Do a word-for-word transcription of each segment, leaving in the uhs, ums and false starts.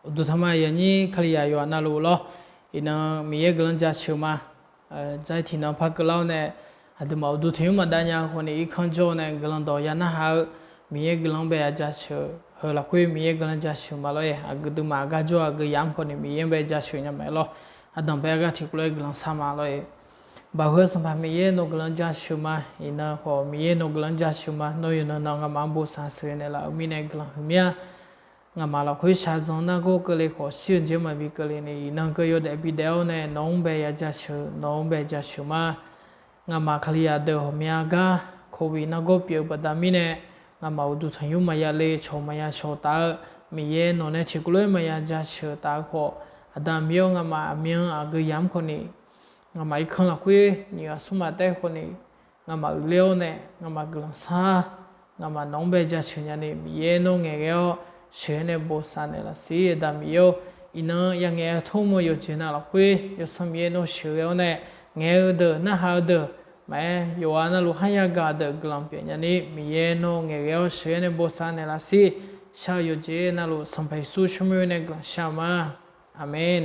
Uqduq tanqma yawnyir Kalizaq yawqha navluf lawr, iqnan Miqyaer guiqlanq jaceuq ma. Jar tiqnan par keuvlar-awr nae, aqduimaf uqduq tanqnymr maqdav nya-eu khawf ni irkanr jawr-eu nae guiqlanq dawq ya narhaq-eu, Miqyaer guiqlanq bae ya jaceuq heu lafkhoer Miqyaer guiqlanq jaceuq ma lor-e. Aqduimaf aqgar jawr-eu aqgeu yamq khawf ni Miqyaer bae jaceuq nya mae lawr. Aqdanq bae aqgar tiqkawv lof-aer guiqlanq shar ma lor-e. Baqheu Sanqpaq Miqyaer nawq guiqlanq jaceuq ma. Iqnan khawf Miqyaer nawq guiqlanq jaceuq ma. Nawr yawqnan nan ngamaf-anr bosav sheuqghae naeqlaf-eu mirnae guiqlanq huiqmya. Ngamaf lafkhoer shaqzanq nargawr keuvle khawf shir-eu jeq maqbi keuvle ni iqnan keuv yawdaef bidaef-awr nae nawq-anr bae ya jaceuq, nawq-anr bae jaceuq ma. Ngamaf Kalizaq deuq ghawqmya gar โควิด nargawr pyeuf-eu baqda mirnae, ngamaf uqduq tanqnymr maqya le cawq maqya cawq taf-eu, Miqyaer nawq nae tiqkawv lof-aer maqya jaceuq taf-eu khawf, Aqda Miqyaer-awr, ngamaf aqmyan aqgeu yamq khawf ni, ngamaf irkanr lafkhoer nyiq ghaq smr maqtaef khawf ni, ngamaf uiqler-awr nae ngamaf guiqlanq shar, ngamaf nawq-anr bae jaceuq nyani Miqyaer nawr ngaeqghae-awr sheuqghae nae bosav naeqlaf siq. Aqda Miqyaer-awr, iqnan yangaeq-aer tmr-eu yawqjeq nav lafkhoer Yawsanr Miqyaer nawr sheuqghae-awr nae, ngaeq-eu deuq narhaq-eu deuq maqaer, yawqghaq navluf kharya gaq-eu deuq guiqlanq pyeuf nyani Miqyaer nawr ngaeqghae-awr sheuqghae nae bosav naeqlaf siq. Shar-eu yawqjeq navluf Sanqpaq Yeqsur tsawrmyanr nae guiqlanq shar-eu ma. Aqmeq.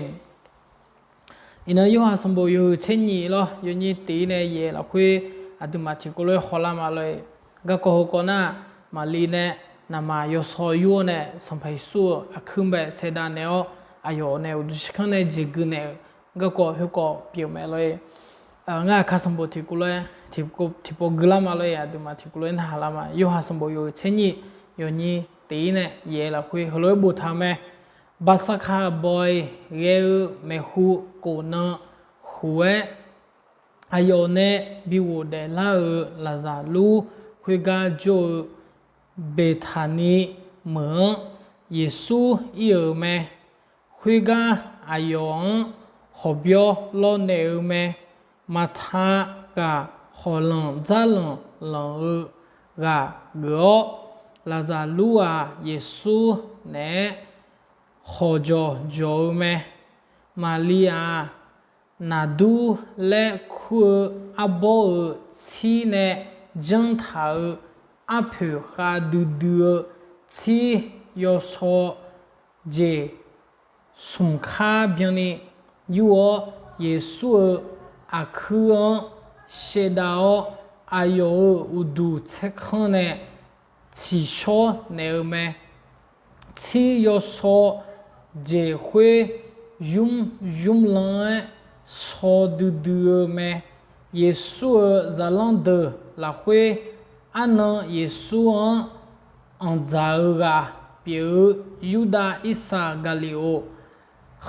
Iqnan Yorhaq sanqbof yawhuiq tser nyiq lawr yawnyir tiq-ir nae yaeq lafkhoer aqduimaf tiqkawv lof-aer hawlar ma lor-e. Garkawv heukawv nar, Maqli nae naqmaq yawsaw yur-awr nae Sanqpaq Yeqsur-euq aqkuir bae saevdav naeq-awr, aqyawf nae uqduq sirkanr nae jeqgui naeq-euq garkawv heukawv pyeuf mae lor-e. Ngar aqkar sanqbof tiqkawv lof-aer tiqpov gui lar ma lor-e, aqduimaf tiqkawv lof-aer narhaq lar ma. Yorhaq sanqbof yawhuiq tser nyiq yawnyir tiq-ir nae yaeq lafkhoer heulof-aer boftaq-eu mae. Baqsaqkaq bawq-iq ghae-eu maeqhu kof nan huq-aer, aqyawf nae bi ghofdaef lar-euq Laqzaqlur khoergar jawr-eu Beqtaqni meuq-anr Yeqsur ir-euq mae. Khoergar aqyawf-anr hawqbyawr lawrnaeq-eu mae. Maqta ghaq hawqlanq dzarlanq lanq-eu ghaq geuf-awr, Laqzaqlur-aq Yeqsur naeq-aer hawqjawq jawq-eu mae. Maqli-aq, naqdur laer kur-eu arbawr-euq tsir nae janr taq-euq arpoeq khavdui dui-eu tsir yawsaw jeq smq kar byanni yur-awr, Yeqsur-euq aqkuir-anr shaevdav-awr, aqyawf-euq uqduq tsaerkanr nae tsiqshawr naeq-eu mae. Tsir yawsaw jeq khoer ymr ymr lan-aer shaw duidui-eu mae. Yeqsur-euq zaqlanr deuq lafkhoer, arnan Yeqsur-anr anqdzaq-eu ghaq pyeuf-eu Yurdav Irsaqgaqliqoq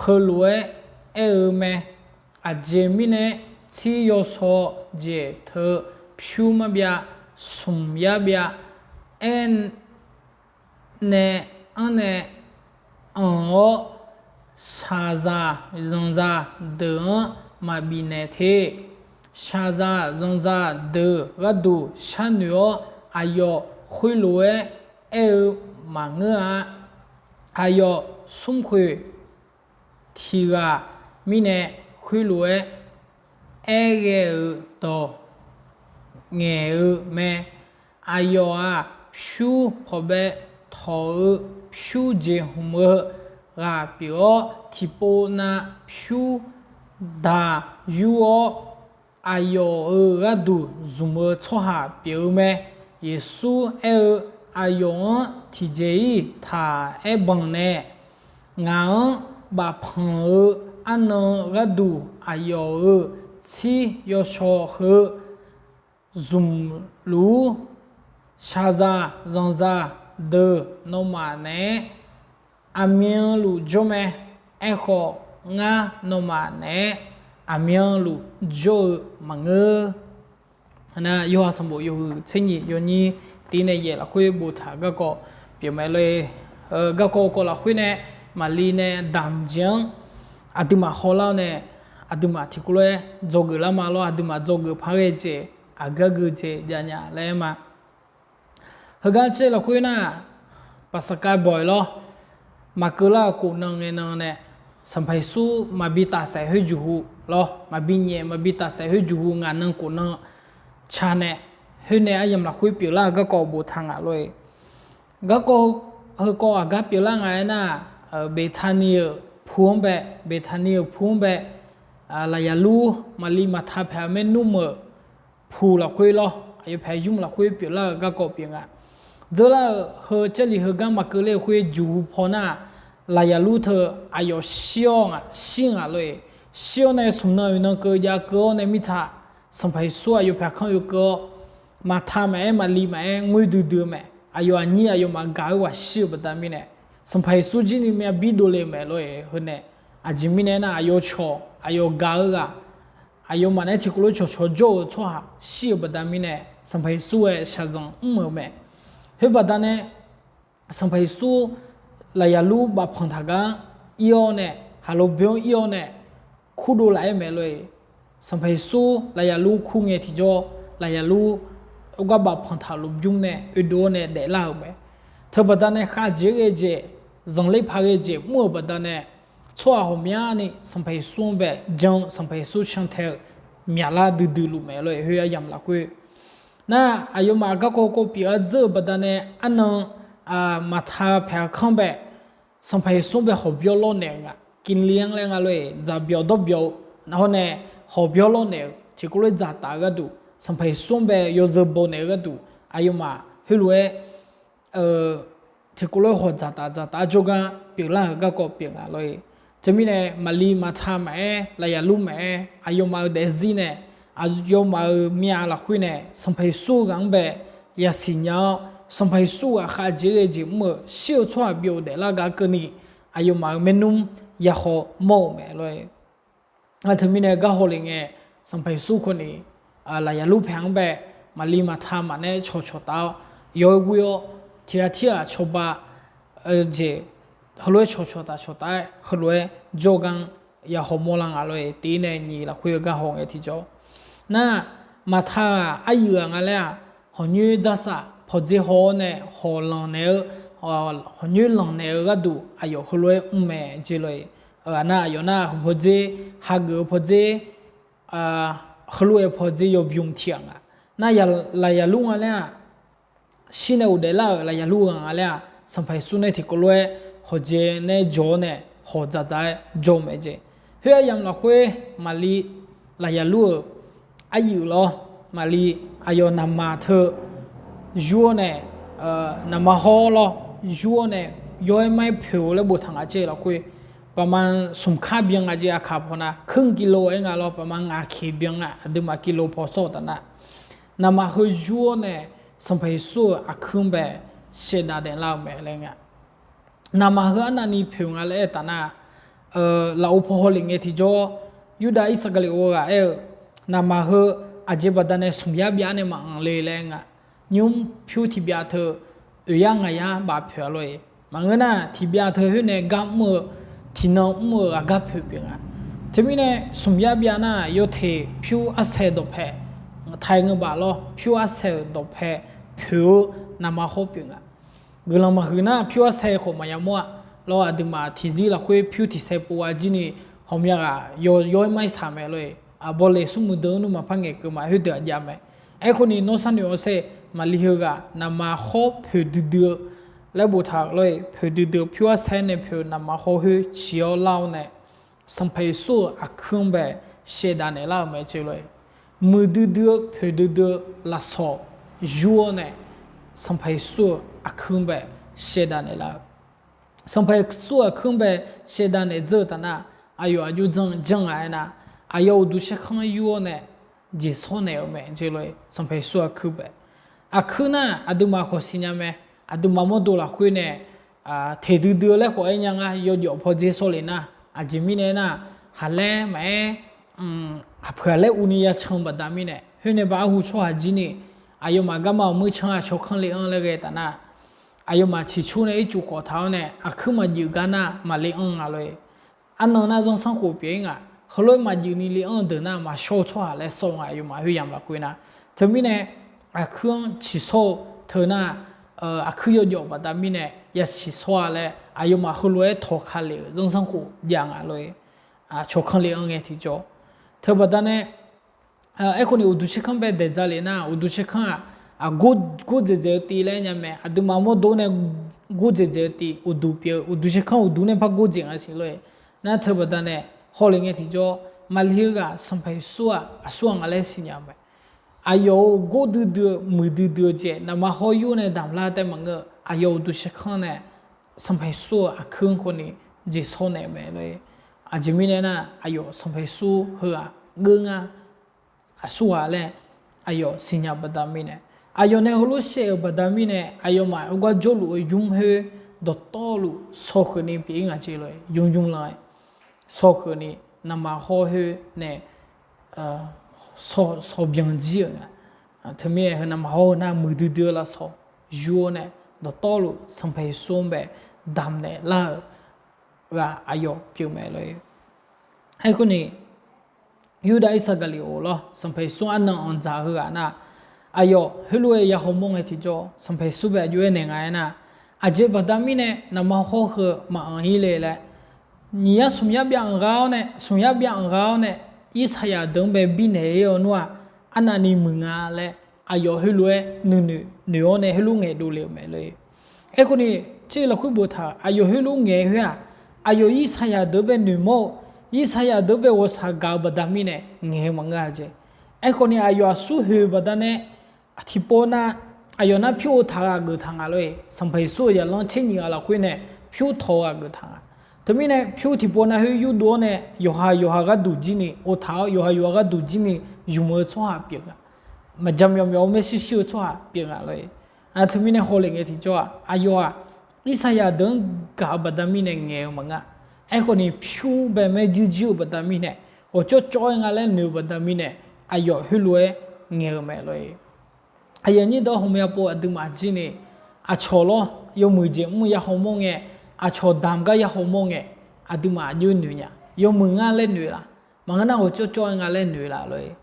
heulof-aer aer-eu mae. Aqjeq mirnae tsir yawsaw jeq teu pyur marbyav, smq yar byav aer nae anr nae anq-awr, shaqzaq zanqzaq deuq-anr maqbif naeq te. Shaqzaq zanqzaq deuq gharduq sharnoeq-awr, aqyawf khoerlof-aer aer-eu maqngeur-a. Aqyawf smrkhoeq tiq ghaq mirnae khoerlof-aer aer ghae-euq dawq ngaeq-eu mae. Aqyawf-aq, pyur pawqbae tawq-eu pyur jeqhmq-eu ghaq pyeuf-awr, tiqpov nav pyur daq yur-awr, aqyawf-euq gharduq zmq-eu tsawrhaq pyeuf-eu mae. Yeqsur aer-eu, Aqyawf-anr tiqjeq-ir taq aer banq nae, ngaq-anr bafpanq-eu arnan gharduq aqyawf-euq tsir yawshaw heu zmqluf-ur. Shaqzaq zanqzaq deuq nawmaf naeq-aer aqmyanluf jawr mae. Aerkhawf, ngar nawmaf naeq-aer aqmyanluf jawr-eu maqngeur. Nar, Yorhaq sanqbof yawhuiq tser nyiq yawnyir tiq nae yaef lafkhoer boftaq garkawv pyeuf mae lor-e. Garkawv kawv lafkhoer nae Maqli nae damq jeq-anr aqduimaf hawlar-awr nae, aqduimaf tiqkawv lof-aer dzawgeuf lar ma lor. Aqduimaf dzawgeuf paq ghae jeq, aqgeu geu jeq javnya laer aer ma. Heugar caer lafkhoer nar, Baqsaqkaq bawq-iq lawr, maqkeuv lar-euq kof nan ngae nan nae, Sanqpaq Yeqsur maqbi tafsaef khoerjuq hu lawr, maqbi nyaef maqbi tafsaef khoerjuq hu ngaq nan kof nan ca nae, khoer nae aryamq lafkhoer pyeuflar-eu garkawv boftaq nga lor-e. Garkawv heukawv aqgar pyeuflar nga aernar, Beqtani-euq pu-anr bae, Beqtani-euq pu-anr bae, lafyaqlur Maqli Maqta paeq-eu maernmr-euq pu lafkhoer lawr, aqyawf paeq yumr lafkhoer pyeuflar-euq garkawv pyeuf nga. Dzeurlar-euq heu Jarlif heugar maqkeuv ler-eu khoer juqhu paw nar-aq, lafyaqlur teu aqyawf shir-awr nga, shir nga lor-eq. Shir-awr nae smq nan oeq nan keuv jav keuv-awr nae mirtsaq Sanqpaq Yeqsur aqyawf paeq kanr oekeuv-awr, Maqta maqaer Maqli maqaer ngoer duidui-eu mae. Aqyawf aqnyir aqyawfmaf gaq-eu ghaq shir-euq baqda mirnae, Sanqpaq Yeqsur jir ni myav bir dovle-eu mae lor-eq. Heu nae aqjeq mirnae aernar, aqyawf cawq aqyawf gaq-eu ghaq, aqyawfmaf nae tiqkawv lof cawqcawq jawr-eu tsawrhaq shir-euq baqda mirnae, Sanqpaq Yeqsur-aer shaqzanq mr-euq mae. Khoer baqda nae Sanqpaq Yeqsur lafyaqlur bafpanq taq gar-anr ir-awr nae, haqlo beu-anr ir-awr nae, kurdov laf-aer mae lor-eq. Sanqpaq Yeqsur lafyaqlur kur ngae tiqjawr, lafyaqlur gar bafpanq taq luf bymr nae oedov-awr nae daeflar-euq mae. Teu baqda nae khavjeq ghae jeq, zanqler paq ghae jeq mr-euq baqda nae, tsawrhaq ghawqmyani Sanqpaq Yeqsur-anr bae jan-eu, Sanqpaq Yeqsur cantae-eu myaqlar duidui luf mae lor-eq. Khoer aryamq lafkhoer nar, aqyawfmaf garkawv kawv pyeuf-a dzeur-euq baqda nae, arnan Maqta paeq-eu kanr bae Sanqpaq Yeqsur-anr bae hawqbyawr lawrnaeq-eu nga. Kinli-anr laer nga lor-eq, dzaqbyawq dawrbyawq-eu hawr nae hawqbyawr lawrnaeq-eu tiqkawv lof dzaqtaf-eu gharduq, Sanqpaq Yeqsur-anr bae yawzeu bawnaeq-eu gharduq, aqyawfmaf heulof-aer tiqkawv lof hawq dzaqtaf dzaqtaf jawrgar pyeuflar-euq garkawv pyeuf nga lor-eq. Teumirnae Maqli Maqta maqaer lafyaqlur maqaer aqyawfmaf-euq daefzir nae, aqyawfmaf-euq myav lafkhoer nae Sanqpaq Yeqsur-eu ghaq-anr bae yasiq nya-awr, Sanqpaq Yeqsur ghaq khavjeq ghae jeq mr-euq shir-eu tsawrhaq byov daeflar gar keuvni, aqyawfmaf-euq maernmr yahaw mawr-euq mae lor-eq. Nar teumirnae gar hawlef ngae, Sanqpaq Yeqsur khawf ni lafyaqlur paeq-anr bae Maqli Maqta maqnae cawqcawq taf-awr, yaw-aer ghoe-awr tiqghaq tirghaq cawba jeq heulof-aer cawqcawq taf cawqtaf-aer heulof-aer jawrgar-anr yahaw mawrlar nga lor-eq. Tiqnae nyiq lafkhoer-eu gar haw ngae tiqjawr nar, Maqta-aq aryuif ghaq nga laer-aq, hawqnyoer dzarsaf pawdzer haw-awr nae hawq lanqnaeq-eu, hawqnyoer lanqnaeq-eu gharduq aqyawf heulof-aer mr mae jeq lor-eq. Ghaq nar aqyawf nar hawq pawdzer, hageuf-eu pawdzer, heulof-aer pawdzer yawbymr tiq ghaq nga. Nar, lafyaqlur nga laer-aq, shir nae ghofdaef lar-euq lafyaqlur ghaq nga laer-aq, Sanqpaq Yeqsur nae tiqkawv lof-aer hawqjae nae jawr-awr nae hawq dzaqdzaq-aer jawr-eu mae jeq. Khoer aryamq lafkhoer Maqli lafyaqlur-euq aryuif lawr, Maqli aqyawf naqmaq teu yur-awr nae, naqmaq hawr lawr yur-awr nae, yaw-aer mar-aer poeq-eu laer boftaq nga caer lafkhoer, paqma smq kar byan nga jeq aqkaq pawnav ครึ่งกิโล-aer nga lawr, paqma ngaq kiq byan nga aqduimaf กิโล paw sawr-eu taf nar, naqmaq heu yur-awr nae Sanqpaq Yeqsur-euq aqkuir-anr bae shaevdav daeflar-eu mae laer nga. Naqmaq heu arnavni poeq nga laer aer taf nar, lafov paw hawlef ngae tiqjawr, Yurdav Irsaqkaqli-or ghaq aer-eu, naqmaq heu aqjeq baqda nae smq yar byav nae maqanq le laer nga. Nymr pyur tiqbyav teu oeq yar ngaq yar baf poeq-a lor-eq. Maqngeur nar tiqbyav teu khoer nae gar mr-eu, tiqnan mr-eu aqgar poeq pyeuf nga. Teumirnae smq yar byav nar yawteq pyur arsae dawqpae, taiq ngeur baf lawr pyur arsae-euq dawqpae poeq-eu naqmaq hawr pyeuf nga. Guiqlanq maqhuiq nar pyur arsae khawf maqya mawr-a lawr, aqduimaf tiqzir lafkhoer pyur tiqsae pov-a jir ni, ghawqmya ghaq yaw yaw-aer mar-aer saq mae lor-eq. Aqbawleq smrmuiq deuq-anr nmr maqpar ngaeqkeuv ma khoerdeuq aqjav mae. Aerkhawf ni nawr sharnoeq-awr saer, Maqli heughaq naqmaq hawr poeq duidui-eu laer boftaq lor-eq, poeq duidui-eu pyur arsae nae poeq-eu naqmaq hawr khoer ciq-awr lar-awr nae, Sanqpaq Yeqsur-euq aqkuir-anr bae shaevdav naeqlar-euq mae jeq lor-eq. Muiqdui dui-eu poeqdui dui-eu lafsawq yur-awr nae, Sanqpaq Yeqsur-euq aqkuir-anr bae shaevdav naeqlar-eu. Sanqpaq Yeqsur aqkuir-anr bae shaevdav naeq dzeur-eu taf nar, aqyawf aqjox janr janr-a aernar, aqyawf uqduq saerkanr yur-awr nae jeqsawr naeq-eu mae jeq lor-eq. Sanqpaq Yeqsur aqkuir bae, aqkuir nar aqduimaf khawf siqnya mae. Aqduimaf mawrdo lafkhoer nae teqdui dui-eu laer khawf aer nya nga, yawjawf pawdzer sawr le nar. Aqjeq mirnae aernar, haqlaer maqaer, aqpoeq aqlaer uvni ya can-eu baqda mirnae, khoer nae ba arhu tsawrhaq jir ni, aqyawfmaf garma awq muir can-a cawq kanr le anr laer ghae taf nar, aqyawfmaf ciqcur nae ircuf khawf taq-awr nae aqkuir maqjuif gar nar maqle anr nga lor-eq. Arnan nar zanrsanrkhof pyeuf-ir nga. Heulof-aer maqjuif ni le anr-eu deuq nar maqshawr-eu tsawrhaq laer sawr-eu nga, aqyawfmaf khoeryamq lafkhoer nar. Teumirnae aqkuir-anr ciqsawr-eu teu nar, aqkuir yawjawf baqda mirnae ya ciqsawr-a laer aqyawfmaf heulof-aer tawq ka lef-euq zanrsanrkhof jav nga lor-eq. Cawq kanr le anr ngae tiqjawr, teu baqda nae, aerkhawf ni uqduq saerkanr bae daeq dzaq le nar, uqduq saerkanr-aq, aqgor gordzaeq dzaeq-eu tiv laer aer nya mae. Aqduimaf mawrdo nae gordzaeq dzaeq-eu tiv uqduq pyeuf-eu uqduq shaerkanr uqduq nae par gordzaeq nga siq lor-e. Nar teu baqdanae hawlef ngae tiqjawr, Maqlir-eu ghaq Sanqpaq Yeqsur-aq aqsurghaq nga laer siqnya mae. Aqyawf-euq gordui dui-eu muiqdui dui-eu jeq naqma hawr yur nae damq lar taef maqngeur-eu, aqyawf uqduq shaerkanr nae Sanqpaq Yeqsur-euq aqkuir-anr khawf ni jeqsawr naeq mae lor-e. Aqjeq mirnae nar, aqyawf Sanqpaq Yeqsur heughaq geur ngar aqsurghaq laer aqyawf siqnya baqda mirnae, aqyawf nae heulof shaev-euq baqda mirnae, aqyawfmaf oergar jawrluf-eu ymr khoer dawqtawvluf shawkhoeq ni pyeuf-ir nga jeq lor-e. Ymr ymr lan-aer shawkhoeq ni naqma hawr khoer nae shawbyan jir-euq nga. Teumirnae heu naqma hawr-eu nar muiqdui dui-eu lafsawq yur-awr nae dawqtawvluf Sanqpaq Yeqsur-anr bae damqnaeq lar-euq ghaq aqyawf pyeuf mae lor-e. Aerkhawf ni, Yurdav Irsaqgaqliqoq lawr, Sanqpaq Yeqsur arnan anqdzaq heughaq nar, aqyawf heulof-aer ya hawmawr ngae tiqjawr, Sanqpaq Yeqsur bae aqjox-aer naeq nga-aer nar, aqjeq baqda mirnae naqma hawr heu maqanq-ir le laer, nyiq yar smq yar byav anq ghaq-awr nae, smq yar byav anq ghaq-awr nae, Irsaqyaq deuq-anr bae birnaeq-ir-awr nar-aq, arnavni muiq nga laer, aqyawf heulof-aer nuinoeq noeq-awr nae heulof ngaeqdov le-euq mae lor-e. Aerkhawf ni, tser lafkhoer boftaq-euq aqyawf heulof ngaeq khoer-aq, aqyawf Irsaqyaq deuq-anr bae noeqmawr-eu, Irsaqyaq deuq-anr bae ghawqshaq gaq-eu baqda mirnae ngaeq-eu maqngeur-a jeq. Aerkhawf ni aqyawf aqsur hoeq-eu baqdanae tiqpov nar, aqyawf nar pyur ov taq-eu aqgeuf taq nga lor-e. Sanqpaq Yeqsur-euq zaqlanr tser nyiq ghaq lafkhoer nae pyur tawq-eu aqgeuf taq nga. Teumirnae pyur tiqpov nav khoer yurdov-awr nae yawqha yawqha gharduq jir ni ov taq-awr, yawqha yawqha gharduq jir ni ymq-eu tsawrhaq pyeuf nga. Maqja myawf myawf-awr maershuir shuir-eu tsawrhaq pyeuf nga lor-e. Nar teumirnae hawlef ngae tiqjawr-aq, aqyawf-aq Irsaqyaq deuq-anr gaq-eu baqda mirnae ngaeq-eu maqngeur-a. Aerkhawf ni pyur bae maerjuir juir-eu baqda mirnae, ghawqcawv cawv-aer nga laer noeq-eu baqda mirnae, aqyawf heulof-aer ngaeq-eu mae lor-e. Aqyuif aqnyir deuq-anr hawmya pov aqduimaf jir ni, aqcawq lawr, yawmuiq jeq mr ya hawmawr ngae, aqcawq damq gar ya hawmawr ngae, aqduimaf aqjox noeq nya, yawmuiq ngar laer noeq laf, maqngeur nar ghawqcawv cawv-aer nga laer noeq laf lor-e.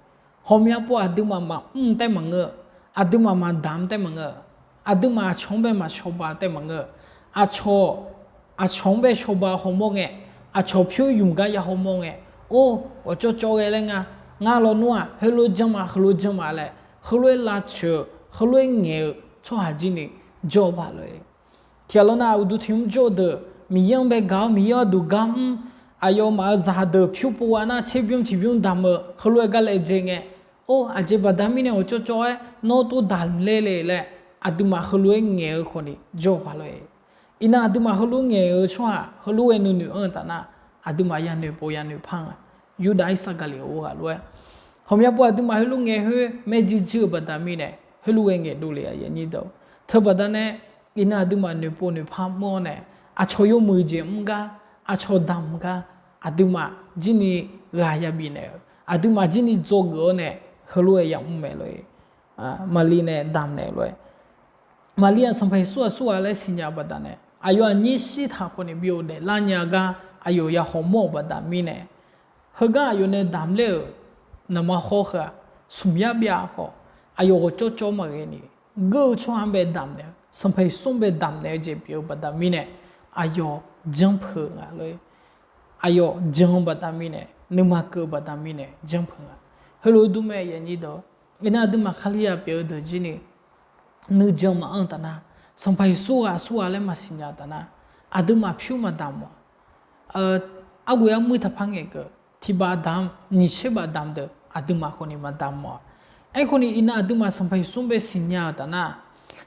Hawmya pov aqduimaf maqmr taef maqngeur, aqduimaf maqdamq taef maqngeur, aqduimaf aqcawq-anr bae maqcawba taef maqngeur, aqcawq, aqcawq-anr bae cawba hawmawr ngae, aqcawq pyur ymq gar ya hawmawr ngae, or, ghawqcawv cawv ghae laer nga, ngar lawnmr-aq heulof janr ma heulof janr ma laer, heulof-aer lavtsoeq-eu heulof-aer ngaeq-eu tsawrhaq jir ni jawr-eu baq lor-e. Tiqghaq lawr nar, uqduq tiq mr jawr-eu deuq Miqyaer-anr bae gaq-awr Miqyaer gharduq gar mr, aqyawfmaf-euq zaqdeuq pyur pov-a nar tserbymr tiqbymr damq-eu heulof-aer gar laejae ngae, or, aqjeq baqda mirnae ghawqcawv cawv-aer nawr tov damq ler le laer, aqduimaf heulof-aer ngaeq-eu khawf ni jawr-eu baq lor-e. Iqnan aqduimaf heulof ngaeq-eu tsawrhaq heulof-aer nuinoeq anr-eu taf nar, aqduimaf yanoeq pov yanoeq par nga. Yurdav Irsaqgaqliq-eu ghaq lof-aer, hawmya pov aqduimaf heulof ngaeq khoer maerjuir juir-eu baqda mirnae heulof-aer ngaeqdov le-a. Teubaqda nae, iqnan aqduimaf noeqpov noeqpar mr-awr nae, aqcawq yawmuiq jeq mr gar, aqcawq damq gar, aqduimaf jir ni ghaq ya bifnaeq-eu, aqduimaf jir ni dzawgeuf-awr nae heulof-aer yamr mae lor-e. Maqli nae damqnaeq lof-aer, Maqli-aq Sanqpaq Yeqsur aqsurghaq laer siqnya-eu baqda nae, aqyawf aqnyir shirtaq khawf ni bi ghofdaef lar nya gar aqyawf ya hawmawr-euq baqda mirnae, heugar aqyawf nae damq ler-euq naqma hawr heu-aq, smq yar byav khawf, aqyawf ghawqcawv cawv maqghae ni, geur-eu tsawrhaq-anr bae damqnaeq-eu, Sanqpaq Yeqsur-anr bae damqnaeq-eu jeq pyeuf-eu baqda mirnae, aqyawf janrpeuq nga lor-e. Aqyawf jan-eu baqda mirnae, nuima keuv-eu baqda mirnae janrpeuq nga. Heulof-aer dur mae, iqnan aqduimaf Kalizaq pyeuf-eu deuq jir ni nuijan maqanr-eu taf nar, Sanqpaq Yeqsur ghaq aqsurghaq laer maqsiqnya-eu taf nar, aqduimaf pyur maqdamq-awq. Arghoe armuir taqpar ngaeqkeuv tiq baf damq nyiq tser baf damq deuq aqduimaf khawf ni maqdamq-awq. Aerkhawf ni iqnan aqduimaf Sanqpaq Yeqsur-anr bae siqnya-euq taf nar,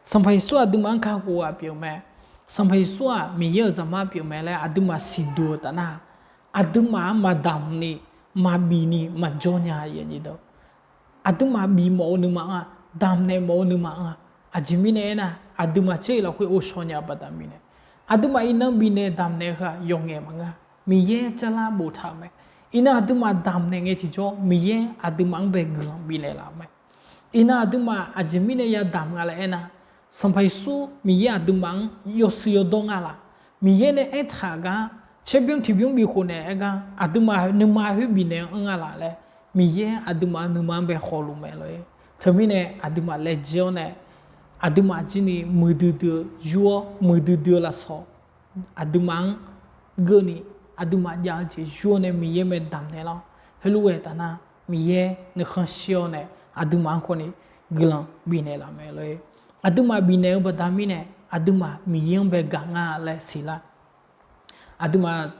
Sanqpaq Yeqsur aqduimaf-anr kakhof ghaq pyeuf mae. Sanqpaq Yeqsur-aq Miqyaer-euq zaqmar pyeuf mae laer aqduimaf siqduq-eu taf nar, aqduimaf-anr maqdamq ni, maqbif ni maqjawr nya-a. Aqduimaf bifmawf-eu nuima-anr-aq, damqnaeq mawf-eu nuima-anr-aq, aqjeq mirnae aernar, aqduimaf tser-euq lafkhoer ghovshaw nya-eu baqda mirnae, aqduimaf iqnan bifnaeq damqnaeq-eu heu-aq yawqngaeq maqngeur-a. Miqyaer jarlar boftaq-euq mae. Iqnan aqduimaf damqnaeq ngae tiqjawr Miqyaer aqduimaf-anr bae guiqlanq bifnaeq laf-euq mae. Iqnan aqduimaf aqjeq mirnae yadamq nga laer aernar, Sanqpaq Yeqsur Miqyaer aqduimaf-anr yawshuif yawdawr nga laf, Miqyaer nae aertaq gar tserbymr tiqbymr bikhof naeq-aer gar aqduimaf nuima khoer bifnaeq-eu anr nga laf laer, Miqyaer aqduimaf-eu nuima-anr bae hawluf mae lor-e. Teumirnae aqduimaf laejae-awr nae, aqduimaf jir ni muiqdui dui-eu yur-awr muiqdui dui-eu lafsawq aqduimaf-anr geurni, aqduimaf jav-eu jeq yur-awr nae Miqyaer mae damqnaeq lar-awr, heulof-aer taf nar, Miqyaer nuikhanr shir-awr nae aqduimaf-anr khawf ni guiqlanq bifnaeq laf mae lor-e. Aqduimaf bifnaeq-eu baqda mirnae, aqduimaf Miqyaer-anr bae gaq nga laer siqlar. Aqduimaf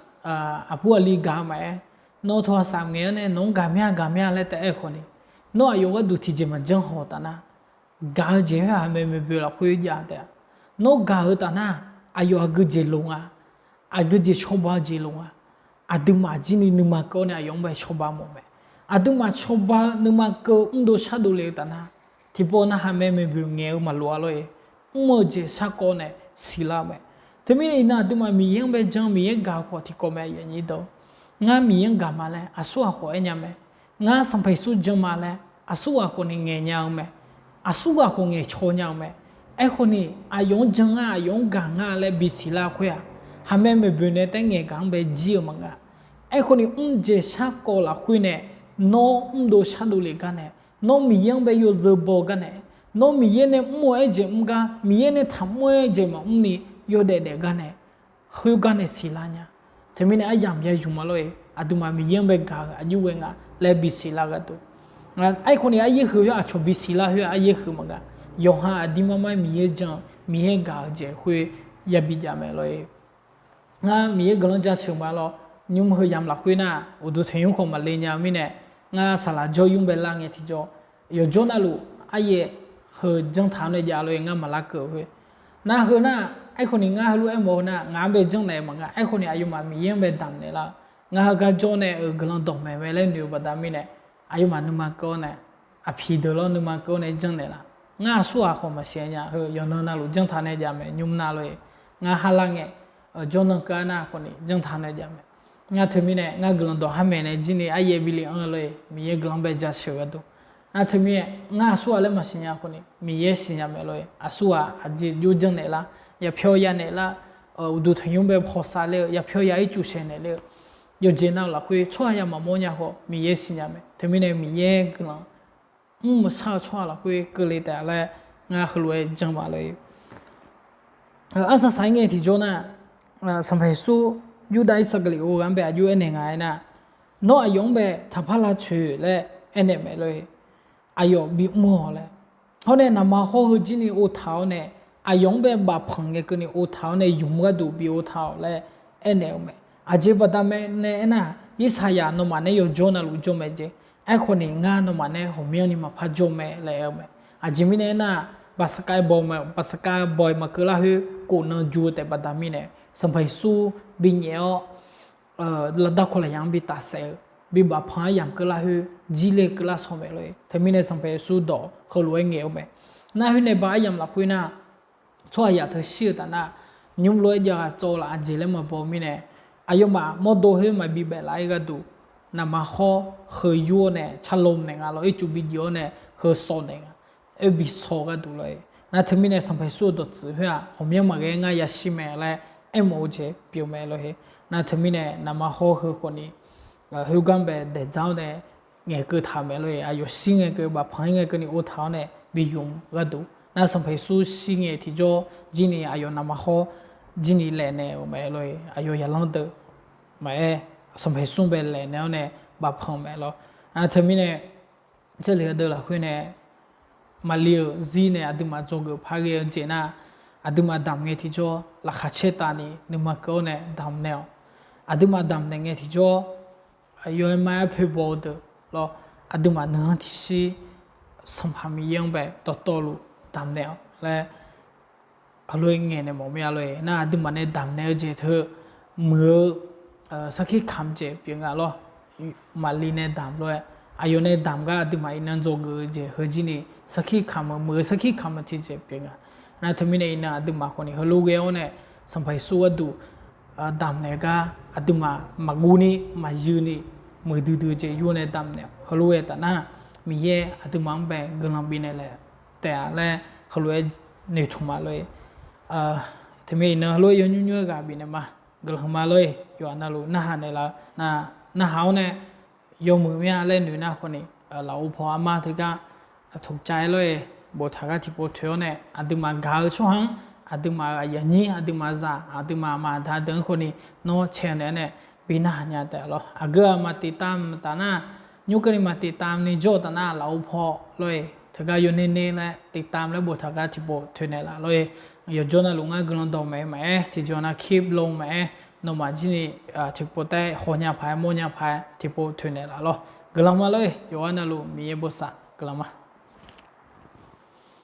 aqbur aqli gaq-eu maqaer, nawr tawhaq saf ngaeq-anr nae nawq-anr gaq mya gaq mya laer taef-aer khawf ni, nawr aqyawf gharduq tiqjeq maqjanr haw taf nar, gaq-eu jeq khoer-aq maeqmaeq boeq lafkhoer jav taef-a. Nawr gaq-eu taf nar, aqyawf aqgeujeq loq nga, aqgeujeq cawba-eu jeq loq nga, aqduimaf jir ni nuima keuv-awr nae aqyawf-anr bae cawba mawf mae. Aqduimaf cawba-eu nuima keuv mrdov shardov le-eu taf nar, tiqpov narhaq maeqmaeq boeq ngaeq-eu maqloq-a lor-e. Mr-eu jeq sharkawv nae siqlar-eu mae. Teumirnae iqnan aqduimaf Miqyaer-anr bae jan Miqyaer gaq-eu khawf tiqkawv mae. Ngar Miqyaer-anr gaq ma laer aqsur ghaq khawf aer nya mae. Ngar Sanqpaq Yeqsur jan ma laer aqsur ghaq khawf ni ngaeq nya-eu mae. Aqsur ghaq khawf ngaeqcaw nya-eu mae. Aerkhawf ni aqyawf-anr jan nga, aqyawf-anr gaq nga laer bisiqlar khoer-aq, haqmae maeqboeq nae taef-aer ngaeqgaq-anr bae jir-eu maqngeur-a. Aerkhawf ni mr jeq sharkawv lafkhoer nae, nawr mrdov shardov le gar nae, nawr Miqyaer-anr bae yawzeu baw gar nae, nawr Miqyaer nae mr-eu aerjeq mr gar, Miqyaer nae taqmr-eu aerjeq maqmr ni yawdaef daef gar nae, khoergar nae siqlar nya. Teumirnae aryamq ya yumq ma lor-e. Aqduimaf Miqyaer-anr bae gaq-eu aqjox ghae nga laer bisiqlar gharduq, aerkhawf ni aryaer heu khoer aqcawq bisiqlar khoer-aq aryaer heu maqgaq, yawqha aqdir mar mar Miqyaer jan-eu Miqyaer gaq-eu jeq khoer yabi jav mae lor-e. Ngar Miqyaer guiqlanq jaceuq ma lor. Nymr heu yamq lafkhoer nar uqduq tanqnymr khawf maqle nya-eu mirnae, ngar saqlaq jawr nymr bae lar ngae tiqjawr, yawqjawr navluf aryaer heu janr taq-awr nae jav lor-e. Ngar maqlar keuv-eu khoer, nar heu nar, aerkhawf ni ngar heulof-aer mawf-eu nar ngaq-anr bae janrnaeq-eu maqngeur. Aerkhawf ni aqyawfmaf Miqyaer-anr bae damq naeq lar-eu, ngar heugar jawr nae-euq guiqlanq dawqmaeq mae laer noeq-eu baqda mirnae, aqyawfmaf nuima keuv-awr nae aqpiq deuq lawr nuima keuv-awr nae janrnaeq lar. Ngar aqsur ghaq khawf maqsiq nya, heu yawqnan navluf janr taq nae jav mae. Nymr nar lor-e, ngar har lar ngae, jawrnan keuv-a nar khawf ni janr taq nae jav mae. Ngar teumirnae ngar guiqlanq dawq har maeq nae jir ni aryaer bi le anr lor-e. Miqyaer guiqlanq bae jaceuq gharduq, nar teumirnae ngar aqsur ghaq laer maqsiq nya khawf ni Miqyaer siqnya mae lor-e. Aqsur ghaq aqjeq jov janrnaeq lar, yapyawr yanaeq lar, uqduq tanqnymr bae pawsav ler-eu, yapyawr ya ircuf saeqnaeq ler-eu, yawqjeq nav-eu lafkhoer tsawrhaq ya maqmawr nya khawf Miqyaer siqnya mae. Teumirnae Miqyaer guiqlanq mr-eu shar-eu tsawrhaq lafkhoer keuvle taef laer ngar heulof-aer jan ma lor-e. Arsaq saq-aer ngae tiqjawr nar, Sanqpaq Yeqsur Yurdav Irsaqkaqli-or ghaq-anr bae aqjox aernaeq nga aernar, nawr aqyawf-anr bae taqpar lavtsoeq laer aernaeq mae lor-e. Aqyawf bimr-awq laer, hawr nae naqma hawr heu jir ni ov taq-awr nae, aqyawf-anr bae bafpanq ngae keuvni ov taq-awr nae ymq gharduq bi ov taq-awq laer aernaeq-eu mae. Aqjeq baqda mae nae aernar, Irsaqyaq nawmaf nae yawqjawr navluf jawr mae jeq. Aerkhawf ni ngar nawmaf nae ghawqmyanrni maqpar jawr mae laer aer-eu mae. Aqjeq mirnae aernar, baqsaqkav bawq-iq maqkeuv lar khoer khofnan ju-eu taef baqda mirnae, Sanqpaq Yeqsur binyaef-awr lafdar kawq lafyaq-anr bi tafsaef-eu, bi bafpanq aryamq keuv lar khoer jir le keuv lar shaw mae lor-e. Teumirnae Sanqpaq Yeqsur dawq heulof-aer ngaeq-eu mae. Nar khoer nae ba aryamq lafkhoer nar, tsawrhaqzaq teu shir-eu taf nar, nymr lof-aer jav ghaq tsawv laf aqjeq laer maqbaw mirnae, aqyawfmaf mawrdo khoer maqbi baef laf-aer gharduq, naqma hawr heu yur-awr nae carlom naeq nga lawr, ircuf bi jif-awr nae heu sawv naeq nga, oer bi sawv gharduq lor-e. Nar teumirnae Sanqpaq Yeqsur-euq dawqtsuif khoer-aq ghawqmyanr maqghae ngar yashir mae laer aermawf-eu jeq pyeuf mae lor-e. Nar teumirnae naqma hawr heu khawf ni khoergar bae daeqdzaq-awr nae ngaeqkeuv taq-euq mae lor-e. Aqyawf shir ngae keuv, bafpanq-ir ngae keuvni ov taq-awr nae bi ymq gharduq, nar Sanqpaq Yeqsur shir ngae tiqjawr jir ni aqyawf naqma hawr jir ni laefnaeq-euq mae lor-e. Aqyawf yaqlanr deuq maqaer, Sanqpaq Yeqsur bae laefnaeq-awr nae bafpanq mae lor. Nar teumirnae Jarlif aqdui lafkhoer nae Maqli-euq zir nae aqduimaf dzawgeuf par ghae-eu jeq nar, aqduimaf damq ngae tiqjawr laqkhaq caer tavni nuima keuv-awr nae damq naeq-awq. Aqduimaf damq naeq ngae tiqjawr, aqyawf-aer ma-aer poeqbaw-eu deuq lawr, aqduimaf nuikhanr tiqshir Sanqpaq Miqyaer-anr bae dawqtawvluf damq naeq-awq laer heulof-aer ngaeq naeq mawf mir-a lor-e. Nar aqduimaf nae damq naeq-eu jeq teu muiq-eu sarkir kamq jeq pyeuf nga lawr. Maqli nae damq lof-aer aqyawf nae damq gar aqduimaf iqnan dzawgeuf-eu jeq heujir ni sarkir kamq-eu muiq-eu sarkir kamq-eu tiqjeq pyeuf nga. Nar teumirnae iqnan aqduimaf khawf ni heulof ghae-awr nae Sanqpaq Yeqsur gharduq damq naeq gar aqduimaf maqguv ni maqyuif ni muiqdui dui-eu jeq yur nae damq naeq-awq. Heulof ghae taf nar Miqyaer aqduimaf-anr bae guiqlanq bifnaeq laeq taef-a laer heulof-aer noeqtmq ma lor-e. Teumirnae iqnan heulof-aer yawnymr nymr-aer ghaq bifnaeq ma, guiqlanq ma lor-e. Yawqha navluf narhaq naeqlaf-eu, narhaq-awr nae yawmuiq mir-a laer noeq nar khawf ni, lafov paw armar teugar tmqcav-aer lor-e, boftaq gar tiqpov toeq-awr nae aqduimaf gaq-eu tsawrhaq-anr, aqduimaf-euq aqyuif aqnyir, aqduimaf zaq, aqduimaf aqma aqda deuq-anr khawf ni nawr caenaeq-awr nae bi narhaq nya taef lawr. Aqgeu-aq maqtif tam taf nar, nymr keuvni maqtif tam ni jawr-eu taf nar lafov paw lor-e, teugar yawner ner laer tiqtam laer boftaq gar tiqpov toeqnaeq laf lor-e. Yawqjawr navluf ngar guiqlanq dawqmaeq maqaer, tiqjawr nav keep long maqaer, nawmaf jir ni tiqpov taef hawnya paq-aer mawrnya paq-aer tiqpov toeqnaeq laf lawr. Guiqlanq ma lor-eq, yawqghaq navluf Miqyaer bosav guiqlanq ma.